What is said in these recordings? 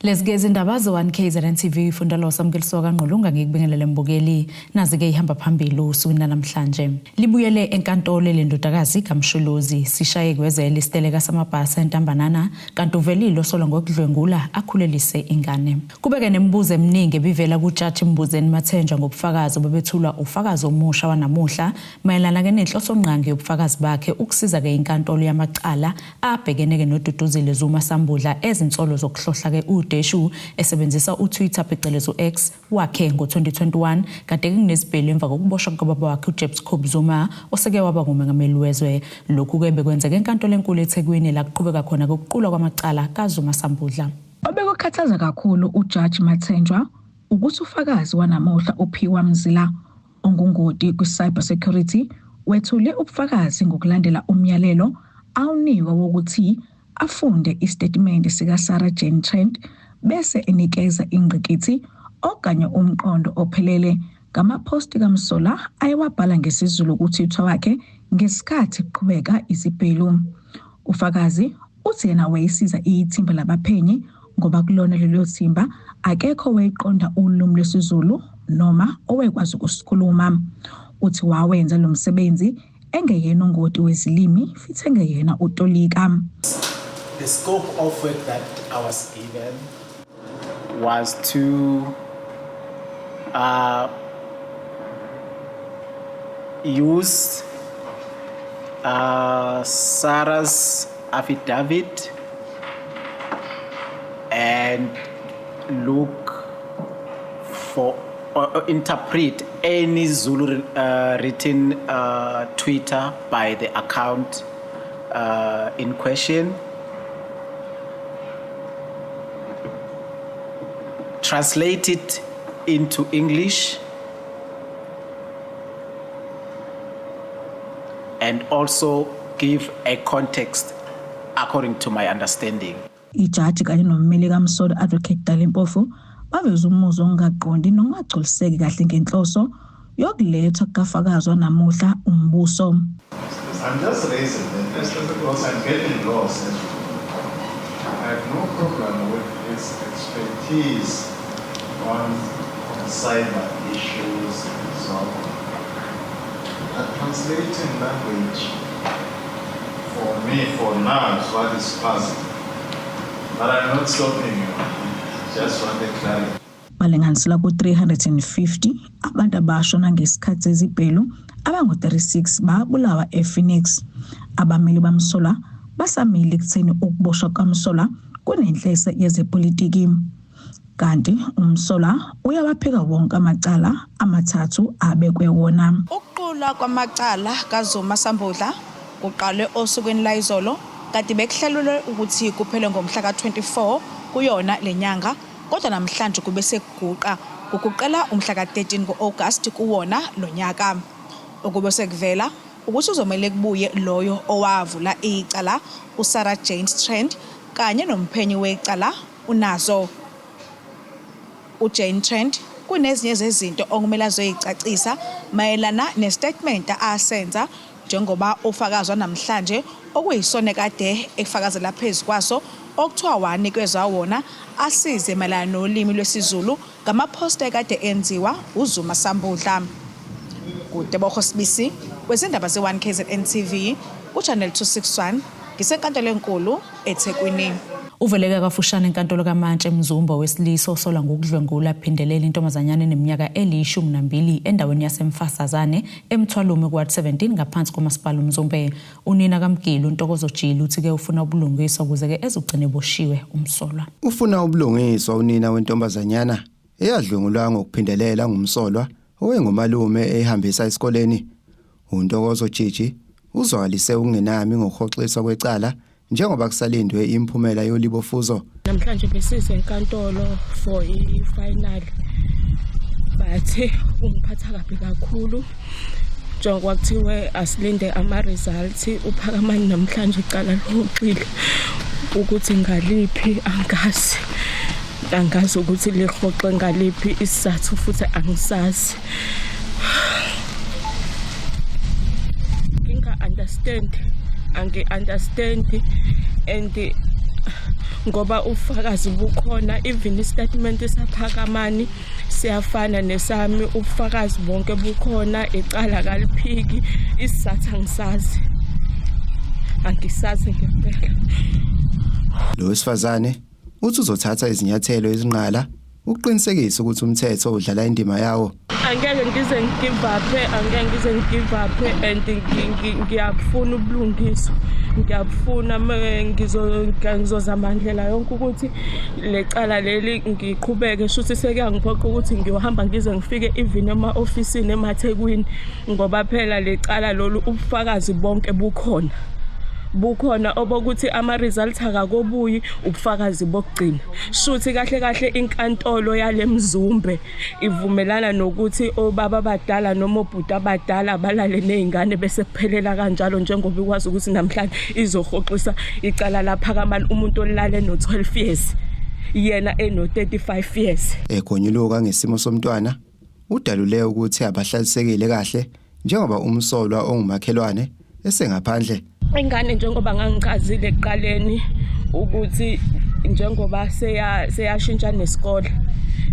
Lezi-ke izindaba ze-1 KZN TV fundalo samukeliso kaNgqulunga ngikubingelele mbukeli nazi-ke ihamba phambili usukwini namhlanje. Libuyele enkantolo lendodakazi kaMsholozi sishaye kwezele isiteleka samabhasi entambanana kanti uvelile osolwa ngokudlwengula akhulelise ingane. Kubeke nemibuzo eminingi ebivela kuJaji Mbuzeni Mathenjwa ngobufakazi obebethulwa ufakazi omusha wanamuhla mayelana-ke nenhlosongqangi yobufakazi bakhe ukusiza-ke inkantolo yamacala abhekene-ke noDuduzile Zuma Sambudla ezinsolo zokuhlohla-ke udeshu esebenzisa uTwitter phecelezi u-X wakhe ngo-2021 kade kunezibhelu emva kokuboshwa kukababa wakhe uJacob Zuma oseke waba ngumengameli wezwe. Lokhu-ke bekwenzeka enkantolo enkulu eThekwini la kuqhubeka khona kokuqulwa kwamacala kaZuma Sambudla. Obekukhathaza kakhulu uJaji Mathenjwa ukuthi ufakazi wanamuhla uPhiwa Mzila ongungoti kwi-cyber security wethule ubufakazi ngokulandela umyalelo awunikwa wokuthi afunde isitatimende sikaSarah Jane Trent bese enikeza ingqikithi okanye umqondo ophelele ngamaphosti kaMsola ayewabhala ngesiZulu kuTwitter wakhe ngesikhathi kuqhubeka isibhelu. Ufakazi uthi yena wayesiza ithimba labaphenyi ngoba kulona lelo thimba akekho owayeqonda ulimi lwesiZulu noma owekwazi ukusikhuluma. Uthi wawenza lo msebenzi engeyena ungoti wezilimi futhi engeyena utolika. The scope of work that I was given was to use Sarah's affidavit and look for or interpret any Zulu written Twitter by the account in question, translate it into English, and also give a context according to my understanding. Ijaji kanye nommeli kaMsolo Advocate Dali Mpofu baveza umuzwa ongaqondi nokungagculiseki kahle ngenhloso yokulethwa kukafakazi wanamuhla umbuso. I'm just raising the because I'm getting lost. I have no problem with his expertise on cyber issues and so on. But translating language for me, for now, is what is puzzling. But I'm not stopping you. Just want the clarity. Balinganiselwa ku-350 abantu abashona ngesikhathi sezibhelu abangu-36 babulawa ePhoenix. Abameli bamsolwa basamile ekutheni ukuboshwa kwamsolwa kunenhlese yezepolitiki. Kanti umsolwa uyawaphika wonke amacala amathathu abekwe wona. Ukuqulwa kwamacala kaZuma Sambudla kuqalwe osukwini layizolo kanti bekuhlelelwe ukuthi kuphele ngomhla ka-24 kuyona lenyanga kodwa namhlanje kube sekuguqa kuguqela umhla ka-13 ku-August kuwona lonyaka. Ukube sekuvela ukuthi uzomele kubuye loyo owavula icala uSarah Jane Trent kanye nomphenyi wecala uNazo. UJane Trent kunezinye zezinto okumele azoyicacisa mayelana nestatement asenza njengoba ufakazi wanamhlanje okuyisona kade efakazela phezu kwaso okuthiwa wanikezwa wona asize mayelana nolimi lwesiZulu ngamaphosta ekade enziwa uZuma Sambudla. KuTebogo Sibisi wezindaba ze-1 KZN TV kuChannel 261 ngisenkantolo enkulu eThekwini. Uveleke kafushane enkantolo kaMantshi eMzumbe owesilisa osolwa ngokudlwengula aphindelela intombazanyana eneminyaka eli-12 endaweni yaseMfasazane eMthwalume kuWard 17 ngaphansi koMasipala uMzumbe. Unina kaMgili uNtokozo Jili uthi-ke ufuna ubulungiswa ukuze-ke ezogcina eboshiwe umsolwa. Ufuna ubulungiswa unina wentombazanyana eyadlwengulwa ngokuphindelela ngumsolwa owengumalume eyihambisa esikoleni. UNtokozo Jiji uzwakalise ukungenami ngokuhoxiswa kwecala njengoba kusalindwe imiphumela yolibofuzo. Namhlanje besise enkantolo for i-final but ungiphatha kabi kakhulu njengoba kuthiwe asilinde ama-results uPhakamani namhlanje icala lihoxile ukuthi ngaliphi angazi angazi ukuthi lihoxe ngaliphi isizathu futhi angisazi nginga-understand angi-understand and Ngoba ubufakazi bukhona, even istatement saPhakamani siyafana nesami, ubufakazi bonke bukhona, icala kaliphiki. Isizathu angisazi, angisazi ngempela. Lo wesifazane uthi uzothatha izinyathelo ezinqala ukuqinisekisa ukuthi umthetho udlala indima yawo. Angeke ngize ngigive up, angeke ngize ngigive up, and ngiyabufuna ubulungiswa, ngiyabufuna. Ngizozama ndlela yonke ukuthi le cala leli ngiqhubeke. Shuthi sekuyangiphoqa ukuthi ngiyohamba ngize ngifike even ema-ofisini emaThekwini, ngoba phela le cala lolu ubufakazi bonke bukhona, bukhona obokuthi ama-results akakobuyi, ubufakazi bokugcina. Shuthi kahle kahle inkantolo yale Mzumbe ivumelana nokuthi obaba abadala noma obhuti abadala balale nezingane bese kuphelela kanjalo, njengoba ikwazi ukuthi namhlanje izohoxisa icala laPhakamani, umuntu olale no-12 years, yena eno-35 years. Egonyuluka ngesimo somntwana, udalule ukuthi abahlalisekile kahle njengoba umsolwa ongumakhelwane esengaphandle. Ingane, njengoba ngangichazile ekuqaleni ukuthi njengoba seyashintsha nesikole,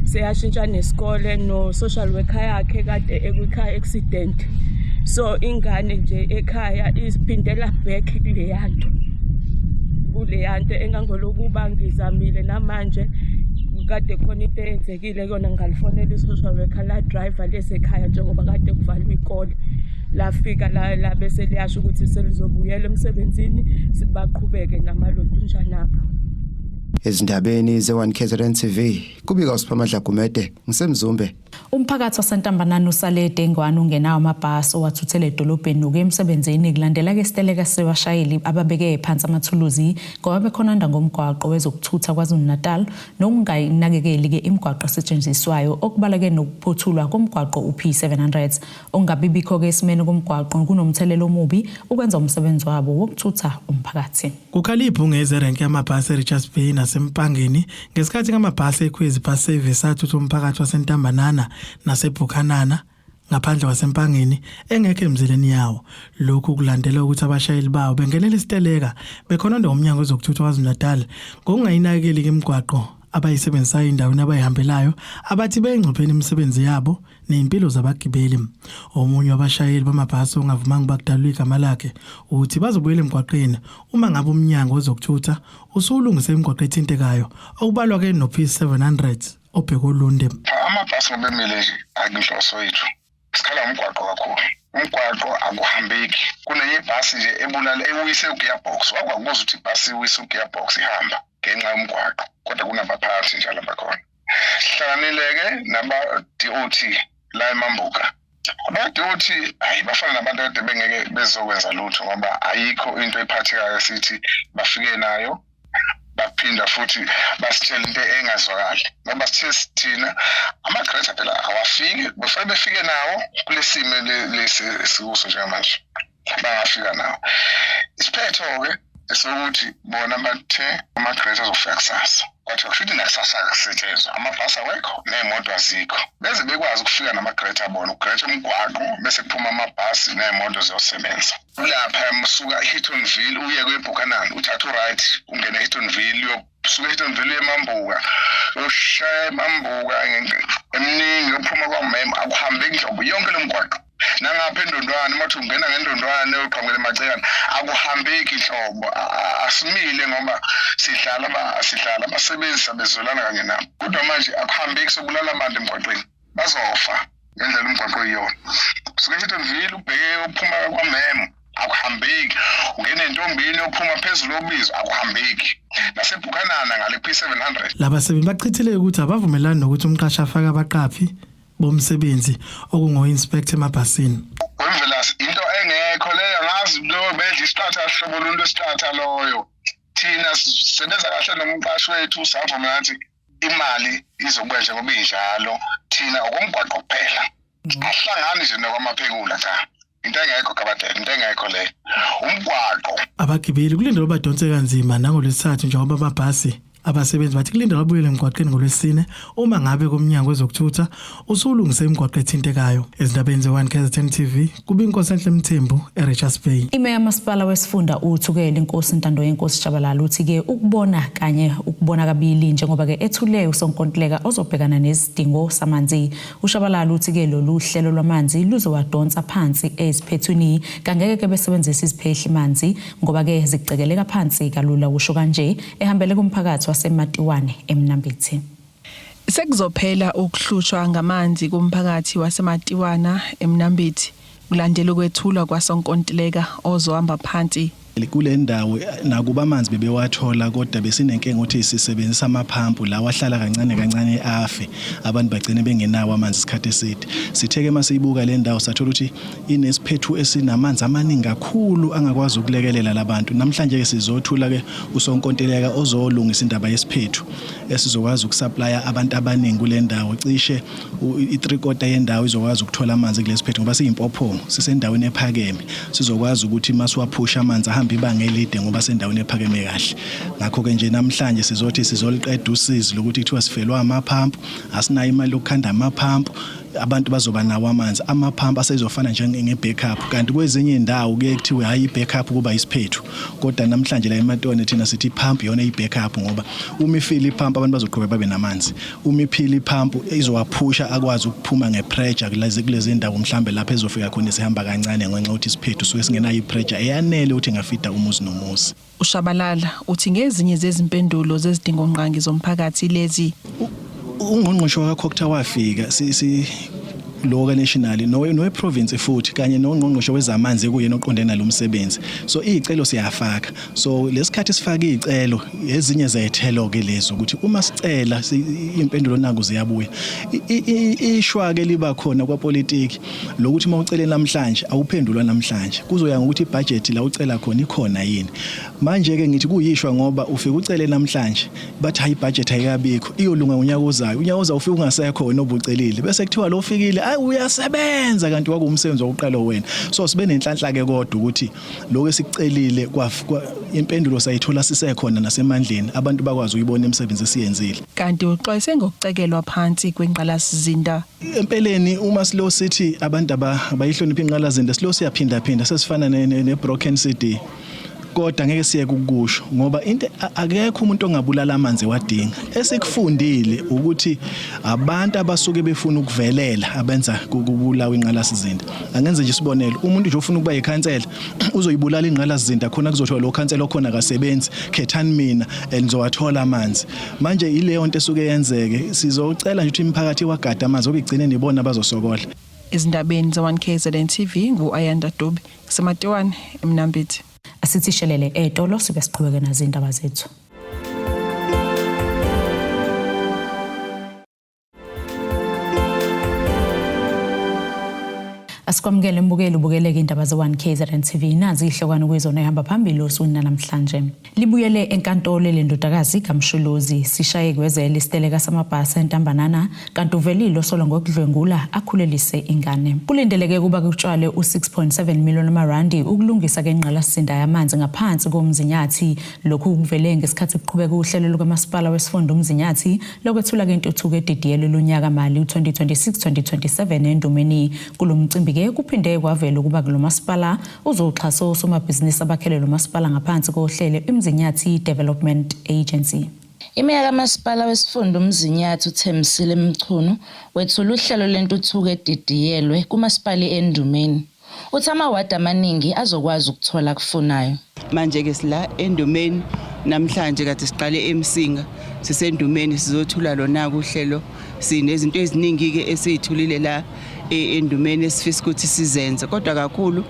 seyashintsha nesikole, no social worker yakhe kade ekwi-car accident, so ingane nje ekhaya isiphindela back kuleyanto engangolokuba ngizamile. Namanje kade khona into eyenzekile kuyona, ngalifonela i-social worker la driver lesekhaya njengoba kade kuvalwe ikole, lafika la bese liyasho ukuthi selizobuyela emsebenzini, baqhubeke namalokhu abo. Ezindabeni ze-1 KZN TV, kubika uSiphamandla Gumede ngiseMzumbe. Umphakathi waseNtambanani usale dengwane ungenawo amabhasi owathuthela edolobheni nokuya emsebenzini, kulandela-ke isiteleka sebashayeli ababeke phansi amathuluzi ngoba bekhononda ngomgwaqo wezokuthutha KwaZulu-Natal nokungayinakekeli-ke imigwaqo esetshenziswayo, okubaleke nokuphothulwa komgwaqo u-P700. Okungabi bikho-ke esimeni komgwaqo kunomthelela omubi ukwenza umsebenzi wabo wokuthutha umphakathi. Kukhala ibhungezi erenke yamabhasi eRichards Bay naseMpangeni ngesikhathi kamabhasi eKhwezi Bus Service athutha umphakathi waseNtambanana naseBhukhanana ngaphandle kwaseMpangeni engekho emzileni yawo. Lokhu kulandela ukuthi abashayeli bawo bengenela isiteleka bekhononda umnyango wezokuthutha KwaZulu-Natal ngokungayinakekeli imigwaqo abayisebenzisayo endaweni abayihambelayo, abathi beyingcupheni imisebenzi yabo nezimpilo zabagibeli. Omunye wabashayeli bamabhasi ongavumanga bakudalula igama lakhe uthi bazobuyela emgwaqeni uma ngabe umnyango wezokuthutha usulungise imigwaqo ethintekayo, okubalwa ke no-P700 obheke oLundi. Amabhasi ngoba emile nje, akunhloso yethu, sikhala ngomgwaqo kakhulu. Umgwaqo akuhambeki. Kunenye ibhasi nje ebulala, ewise ugearbox. Wakwakubuza ukuthi ibhasi iwise ugearbox ihamba ngenxa yomgwaqo, kodwa kunabaphathi njalo bakhona. Sihlanganile-ke naba-DOT la eMambuka. Aba-DOT, hayi, bafana nabantu kade bengeke bezokwenza lutho, ngoba ayikho into ephathekayo sithi bafike nayo. Baphinda futhi basitshela into engazwakali, ngoba sithe thina ama-grader phela awafiki, befanele befike nawo kule simo lesi esikuso njengamanje, bangafika nawo. Isiphetho-ke esokuthi bona bathe ama-grader azofika kusasa, kwathiwa kusho ukuthi nakusasa akusetshenzwa, amabhasi awekho, ney'moto azikho, beze bekwazi ukufika nama-grader bona, ugrade umgwaqo, bese kuphuma amabhasi ney'moto ziyosebenza. Lapha usuka e-Heatonville uye kweBuchanan, uthatha u-right ungene e-Heatonville, uyosuka e-Heatonville uye eMambuka, uyoshaya eMambuka eminingi, uyophuma kwaMem. Akuhambeki nhlobo yonke lo mgwaqo. Nangapha eNdondwane, uma uthi ungena ngeNdondwane uqhamukele eMacekane, akuhambeki nhlobo. Asimile ngoba sihlala abasebenzi sabezwelana kanye nabo, kodwa manje akuhambeki, sobulala abantu emgwaqweni, bazofa ngendlela umgwaqo oyiyona. Usuke eHeatonville ubheke uphuma kwaMemo, akuhambeki. Ungena entombini uphuma phezulu obizo, akuhambeki. NaseBhukhanana ngale P700. Labasebenzi bachithile ukuthi abavumelani nokuthi umqashi afake abaqaphi bomsebenzi okungo-inspector emabhasini. Wemvelasi, into engekho leyo. Ngazi lo bedla isiqatha, hlobo lolu lwesiqatha loyo. Thina sisebenza kahle nomqashi wethu, savumelana ukuthi imali izokuba njengoba injalo. Thina okomgwaqo kuphela, ahlangani nje nokwamaphekula. Cha, into engekho kabadela, into engekho leyo, umgwaqo. Abagibeli kulindelwe badonse kanzima nangolwesithathu njengoba amabhasi Abasebenzi bathi kulindelwe abuyele emgwaqeni ngoLwesine uma ngabe komnyango wezokuthutha usulungise imigwaqo ethintekayo. Ezindabeni ze-1 KZN TV kubi Nkosenhle Mthembu eRichards Bay. Imeya masipala wesifunda uThukela inkosi Ntandoyenkosi Tshabalala uthi ke ukubona kanye ukubona kabili njengoba ke ethule usonkontileka ozobhekana nezidingo samanzi. UShabalala uthi ke lolu hlelo lwamanzi luzowadonsa phansi eziphethwini kangeke ke besebenzise iziphehli manzi ngoba ke zicekeleka phansi kalula usho kanje ehambele kumphakathi waseMatiwane eMnambithi. Sekuzophela ukuhlushwa ngamanzi kumphakathi waseMatiwana eMnambithi kulandela ukwethulwa kwasonkontileka ozohamba phansi. Kule ndawo nakuba amanzi bebewathola kodwa besinenkinga ukuthi sisebenzisa amaphampu lawa ahlala kancane kancane afe, abantu bagcine bengenawo amanzi isikhathi eside. Sithe-ke uma siyibuka le ndawo sathola ukuthi inesiphethu esinamanzi amaningi kakhulu angakwazi ukulekelela labantu. Namhlanje-ke sizothula-ke usonkontileka ozolungisa indaba yesiphethu esizokwazi ukusaplaya abantu abaningi kule ndawo. Cishe i-three quarter yendawo izokwazi ukuthola amanzi kulesi phethu ngoba siyimpophongo, sisendaweni ephakeme. Sizokwazi ukuthi uma siwaphusha amanzi ahambe ibanga elide ngoba sendaweni ephakeme kahle. Ngakho-ke nje namhlanje sizothi sizoliqeda usizi lokuthi kuthiwa sifelwa amaphampu, asinayo imali yokukhanda amaphampu, abantu bazoba nawo amanzi. Amaphampu asezofana njenge-backup, kanti kwezinye iy'ndawo kuye kuthiwe hhayi i-backup kuba isiphethu, kodwa namhlanje la eMatone thina sithi iphampu iyona i-backup ngoba uma ifile iphampu abantu bazoqhubeka babe namanzi. Uma iphila iphampu izowaphusha akwazi ukuphuma nge-pressure kulezi kulezi ndawo mhlambe lapho ezofika khona isihamba kancane ngenxa yokuthi isiphethu suke singenayo i-pressure eyanele ukuthi ingafida umuzi nomuzi. UShabalala uthi ngezinye zezimpendulo zezidingongqangi zomphakathi lezi. Ungqongqoshe wakaCogta wafika si, si lo ka-national nowe-province futhi kanye nongqongqoshe wezamanzi kuyena oqondene nalo msebenzi. So iy'celo siyafaka. So lesikhathi sifaka iy'celo ezinye zethelo-ke lezi ukuthi uma sicela iy'mpendulo naku ziyabuya. Ishwa-ke liba khona kwapolitiki lokuthi uma ucele namhlanje awuphendulwa namhlanje, kuzoya ngokuthi ibhajethi la ucela khona ikhona yini. Manje-ke ngithi kuyishwa ngoba ufike ucele namhlanje bathi hayi ibhajethi ayikabikho, iyolunga ngonyaka ozayo. Unyaka ozayo ufike ungasekho wena obucelile, bese kuthiwa lo ofikile ayi uyasebenza kanti kwakuwumsebenzi wokuqala wena. So sibe nenhlanhla-ke kodwa ukuthi lokho esikucelile impendulo sayithola sisekhona nasemandleni, abantu bakwazi ukuyibona imisebenzi esiyenzile. Kanti uxwayise ngokucekelwa phansi kwengqalasizinda. Empeleni uma silo sithi abantu abayihloniphi ingqalasizinda, silo siyaphindaphinda sesifana ne-broken CD. Kodwa ngeke siyeke ukukusho ngoba into akekho umuntu ongabulala amanzi ewadinga. Esikufundile ukuthi abantu abasuke befuna ukuvelela abenza kubulawa ingqalasizinda. Angenze nje isibonelo, umuntu nje ofuna ukuba yikhansela uzoyibulala ingqalasizinda khona kuzothiwa lo khansela okhona akasebenzi, khethani mina and ngizowathola amanzi. Manje ileyo nto esuke yenzeke, sizocela nje ukuthi imiphakathi iwagade amanzi ngoba igcine nibona abazosokola. Ezindabeni ze-1 KZN TV ngu-Ayanda Dube, kuseMatiwane, eMnambithi. Asithi shelele etolo sibe siqhubeke nazo indaba zethu. Asikwamukele mbukeli ubukeleke indaba ze-1 KZN TV. Nazi ihlokwana kuyizona ehamba phambili osukwini namhlanje. Libuyele enkantolo lendodakazi kaMsholozi sishaye kwezele isiteleka samabhasi eNtambanana kanti uvelile osolwa ngokudlwengula akhulelise ingane. Kulindeleke ukuba kutshwalwe u-6.7 million amarandi ukulungisa kengqalasizinda yamanzi ngaphansi koMzinyathi. Lokhu kuvele ngesikhathi kuqhubeka uhlelo lukamasipala wesifunda uMzinyathi lokwethula kentuthuko edidiyelwe lonyaka mali u-2026-2027 eNdumeni. Kulo mcimbi-ke kuphinde kwavela ukuba kulo masipala uzoxhasa osomabhizinisi abakhele lo masipala ngaphansi kohlelo iMzinyathi Development Agency. Imeya kamasipala wesifunda uMzinyathi uThembisile Mchunu wethula uhlelo lentuthuko edidiyelwe kumasipala eNdumeni. Uthi amawadi amaningi azokwazi ukuthola akufunayo. Manje-ke sila eNdumeni namhlanje, kade siqale eMsinga, siseNdumeni sizothula lona uhlelo. Sinezinto eziningi-ke esiyithulile la eNdumeni esifisa ukuthi sizenze, kodwa kakhulu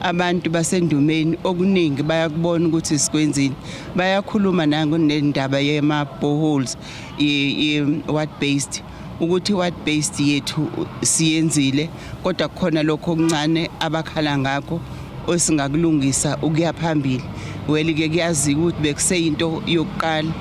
abantu baseNdumeni okuningi bayakubona ukuthi sikwenzile, bayakhuluma nangonendaba yema-boreholes, i-ward based, ukuthi ward based yethu siyenzile, kodwa kukhona lokho okuncane abakhala ngakho esingakulungisa ukuya phambili. Well-ke kuyaziwa ukuthi bekuseyinto yokuqala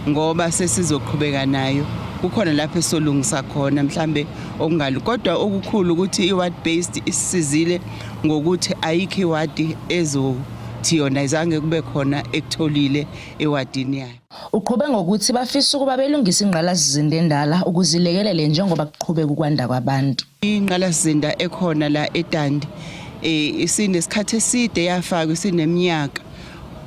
ngoba sesizoqhubeka nayo, kukhona lapho esolungisa khona mhlambe okungali, kodwa okukhulu ukuthi i-ward based isisizile ngokuthi ayikho iwadi ezo Thi yona izange kube khona ekutholile ewadini yayo. Uqhube ngokuthi bafisa ukuba belungise ingqalasizinda endala ukuze ilekelele njengoba kuqhubeka ukwanda kwabantu. Ingqalasizinda ekhona la eDandi isinesikhathi eside yafakwa, isineminyaka.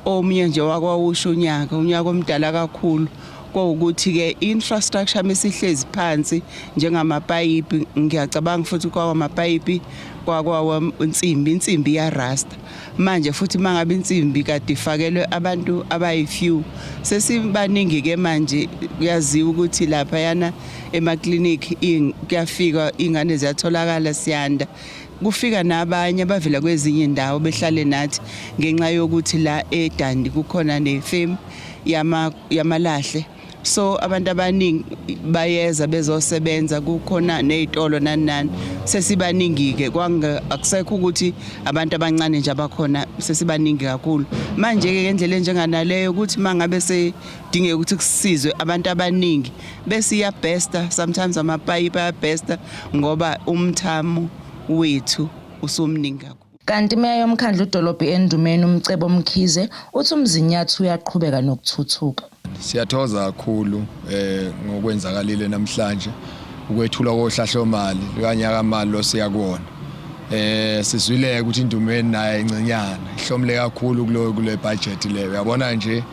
Omunye nje wakwawusho unyaka, unyaka omdala kakhulu. Kwawukuthi-ke infrastructure mesihlezi phansi njengamapayipi, ngiyacabanga futhi kwawamapayipi kwakwawansimbi, insimbi iyarasta. Manje futhi mangabe insimbi kade ifakelwe abantu abayi-few, sesibaningi-ke manje. Kuyaziwa ukuthi laphayana emaklinikhi kuyafika iy'ngane ziyatholakala, siyanda. Kufika nabanye abavela kwezinye indawo behlale nathi ngenxa yokuthi la eDandi kukhona nefemu yamalahle. So abantu abaningi bayeza bezosebenza, kukhona nezitolo nani nani, sesibaningi-ke. Akusekho ukuthi abantu abancane nje abakhona, sesibaningi kakhulu manje-ke. Ngendlela enjenganaleyo ukuthi uma ngabe sedingeka ukuthi kusizwe abantu abaningi bese iyabhesta, sometimes amapayipi ayabhesta ngoba umthamo wethu usumningi kakhulu. Kanti imeya yomkhandlu udolobha eNdumeni uMcebo Mkhize uthi uMzinyathi uyaqhubeka nokuthuthuka. Siyathokoza kakhulu ngokwenzakalile namhlanje ukwethulwa kohlahlomali lukanyaka mali losiya kuwona. Sizwile ukuthi iNdumeni naye incinyana ihlomule kakhulu kule budget leyo. Uyabona nje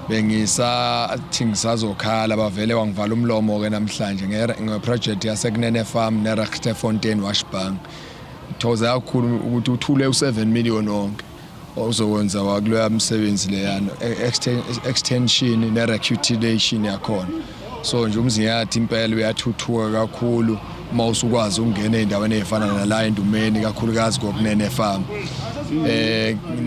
bengisathi ngisazokhala bavele wangivala umlomo ke namhlanje nge-project yaseKunene Farm neRegtefontein Wash Bank. Thokoza kakhulu ukuthi uthule u7 million wonke ozokwenza wakuloya msebenzi leyana extension ne-recutilation yakhona. So nje uMzinyathi impela uyathuthuka kakhulu uma usukwazi ukungena ey'ndaweni ey'fana nala eNdumeni, kakhulukazi koKunene Farm.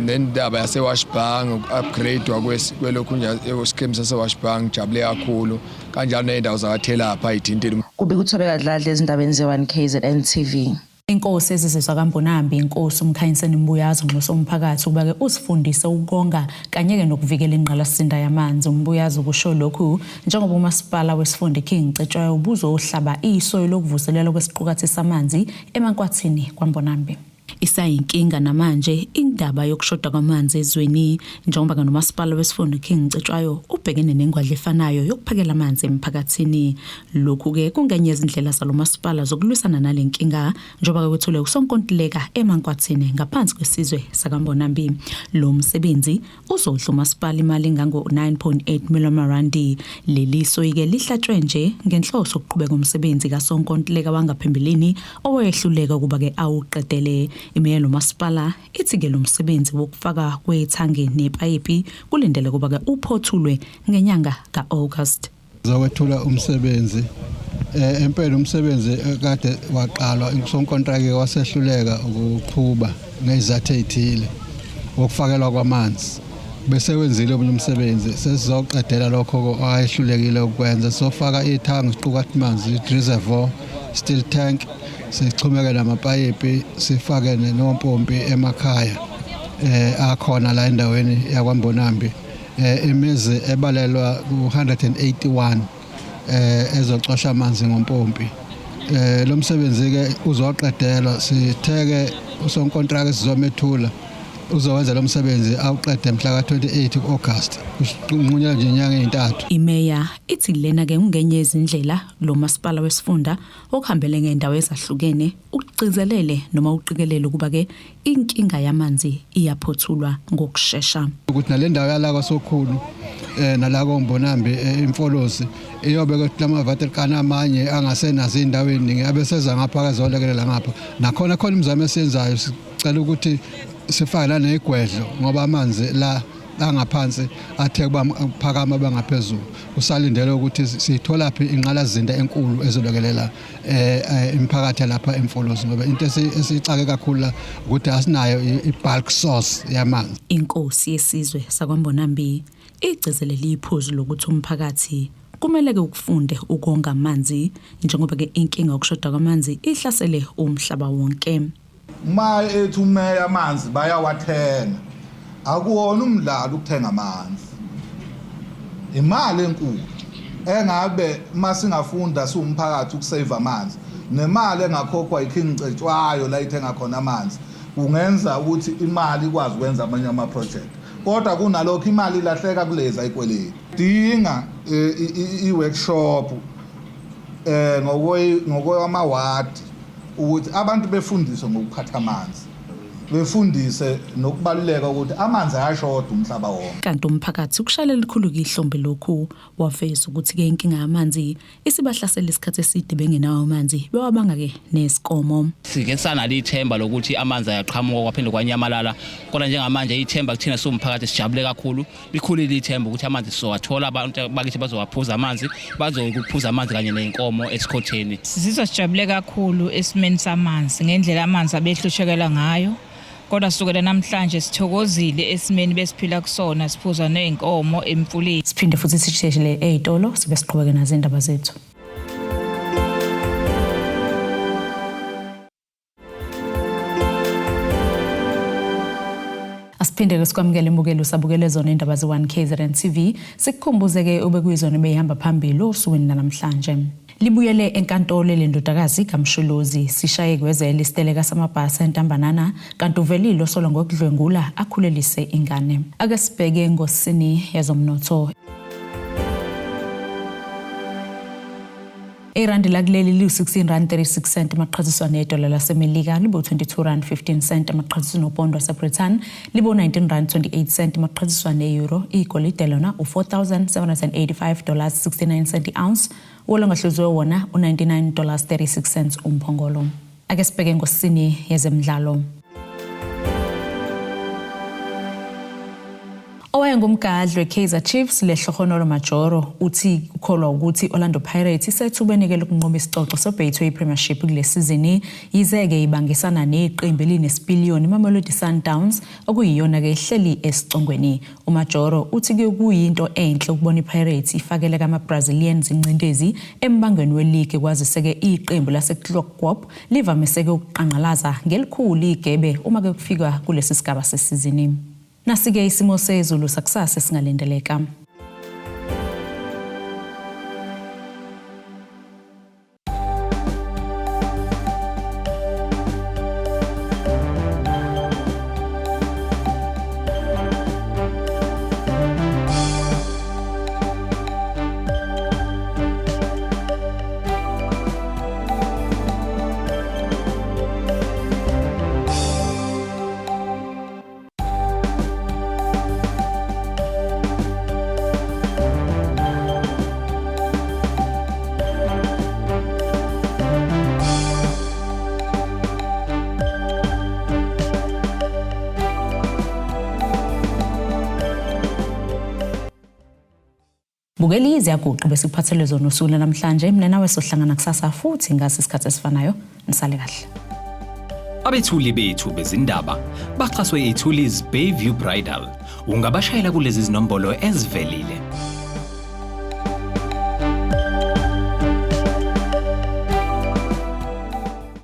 Nendaba yase-Washbank, uku-upgrade kwelokhu nje scheme sase-Washbank, ngijabule kakhulu. Kanjalo ney'ndawo zakwaThelapha ayithintile. Kubika uThobeka Dladla ezindabeni ze-1 KZN TV. Inkosi ezizwe kaMbonambi, inkosi uMkhanyiseni Mbuyazi, unxusa umphakathi ukuba-ke usifundise ukonga kanye-ke nokuvikela ingqalasizinda yamanzi. UMbuyazi ukusho lokhu njengoba umasipala wesifunda iKing Cetshwayo ubuzohlaba isoyi lokuvuselelwa kwesiqukathi samanzi eMankwathini kwaMbonambi. Isayinkinga namanje indaba yokushoda kwamanzi ezweni njengoba nomasipala wesifunda King Cetshwayo ubhekene nengwadla efanayo yokuphakela amanzi emphakathini. Lokhu-ke kungenye yezindlela zalo masipala zokulwisana nale nkinga njengoba kwethulwe usonkontileka eMankwathini ngaphansi kwesizwe sakaMbonambi. Lo msebenzi uzodla umasipala imali engango-9.8 million randi. Leli soyi-ke lihlatshwe nje ngenhloso yokuqhubeka umsebenzi kasonkontileka wangaphambilini owehluleka ukuba-ke awuqedele. Imeya nomasipala ithi-ke lo msebenzi wokufaka kwethangi nepayipi kulindele ukuba-ke uphothulwe ngenyanga ka-August. Zokwethula umsebenzi empela umsebenzi kade waqalwa usonkontraki wasehluleka ukuqhuba ngezizathu ezithile wokufakelwa kwamanzi, bese wenzile omunye umsebenzi, sesizoqedela lokho ayehlulekile ukwenza. Sofaka ithangi siqukathi manzi, reservoir, steel tank, sixhumeke namapayipi, sifake nompompi emakhaya akhona la endaweni yakwaMbonambi, imizi ebalelwa ku-181 ezocosha amanzi ngompompi. Lo msebenzi ke uzoqedelwa, sitheke usonkontraki sizomethula uzowenza lo msebenzi awuqede mhla ka-28 August, unqunyelwa nje inyanga ezintathu. Imeya ithi lena ke ungenye izindlela lo masipala wesifunda okuhambele ngezindawo ezahlukene ukugcizelele noma uqikelele ukuba ke inkinga yamanzi iyaphothulwa ngokushesha. Ukuthi nale ndawo yala kwaSokhulu nala koMbonambi iMfolozi iyobe ke lama amanye angasenazo indawo eziningi abeseza ngapha akazolekelela ngapha nakhona khona imizamo esiyenzayo, sicela ukuthi sifake la nezigwedlo ngoba amanzi la angaphansi athe kuba phakama bangaphezulu. Kusalindele ukuthi siyithola phi inqalazinda enkulu ezolekelela imiphakathi lapha eMfolozi, ngoba into esicake kakhulu la ukuthi asinayo i-bulk source yamanzi. Inkosi yesizwe sakwaMbonambi igcizelele iphuzu lokuthi umphakathi kumele ke ukufunde ukonga amanzi njengoba ke inkinga yokushoda kwamanzi ihlasele umhlaba wonke. Uma ethi umeya amanzi bayawathenga, akuwona umdlalo ukuthenga amanzi, imali enkulu engabe uma singafunda siwumphakathi ukusave amanzi nemali engakhokhwa iKing Cetshwayo la ithenga khona amanzi. Kungenza ukuthi imali ikwazi ukwenza amanye ama-project, kodwa kunalokho imali ilahleka kulezi ayikweleti. Dinga i-workshop ngokwamawadi ukuthi abantu befundiswe ngokuphatha amanzi, befundise nokubaluleka ukuthi amanzi ayashoda umhlaba wonke. Kanti umphakathi ukushayela elikhulu-ke ihlombe lokhu, waveza ukuthi-ke inkinga yamanzi isibahlasela isikhathi eside bengenawo amanzi, bewabanga-ke nesikomo. Sike sanalo ithemba lokuthi amanzi ayaqhamuka kwaphinde kwanyamalala, kodwa njengamanje ithemba kuthina siwumphakathi sijabule kakhulu, likhulile ithemba ukuthi amanzi sizowathola, abantu bakithi bazowaphuza amanzi, bazokuphuza amanzi kanye ney'nkomo esikhotheni. Sizizwa sijabule kakhulu esimeni samanzi ngendlela amanzi abehlushekela ngayo, kodwa sukela namhlanje sithokozile esimeni besiphila kusona, siphuza ney'nkomo emfuleni. Siphinde futhi sisheshele ey'tolo sibe siqhubeke nazo iy'ndaba zethu. Asiphinde-ke sikwamukele imbukelo usabukele zona indaba ze-1 KZN TV. Sikukhumbuze-ke ube kuyizona ebeyihamba phambili osukwini namhlanje. Libuyele enkantolo lendodakazi kaMsholozi sishaye kwezele isiteleka samabhasi entambanana, kanti uvelile osolwa ngokudlwengula akhulelise ingane. Ake sibheke ngosini yezomnotho. Irandi lakuleli liwu-16 rand 36 cent emaqhathiswa nedola laseMelika, libo-22 rand 15 cent emaqhathiswa nopondo waseBrithani, libo-19 rand 28 cent emaqhathiswa ne-euro. Igolide lona u-4785 dollars 69 cent i-ounce, uwolongahluziwe wona u-99 dollars 36 cents umphongolo. Ake sibheke ngosini yezemidlalo. Owayengumgadli weKaizer Chiefs Lehlohonolo Majoro uthi ukholwa ukuthi Orlando Pirates isethubeni-ke lokunqoba isicoco seBetway Premiership kule sizini, yize-ke ibangisana neqembu elinesipiliyoni iMamelodi Sundowns okuyiyona-ke ihleli esicongweni. UMajoro uthi kuyinto enhle ukubona iPirates ifakele kama-Brazilians ingcindezi embangweni weligi, kwazise-ke iqembu laseChloorkop livamise-ke ukuqanqalaza ngelikhulu igebe uma-ke kufika kulesi sigaba sesizini. Nasi-ke isimo sezulu sakusasa esingalindeleka. Bukeli iziyaguqa besikuphathele zona usuku namhlanje. Mina nawe sohlangana kusasa futhi ngasi isikhathi esifanayo. Nisale kahle. Abethuli bethu bezindaba baxhaswe iThulis Bayview Bridal. Ungabashayela kulezi zinombolo ezivelile.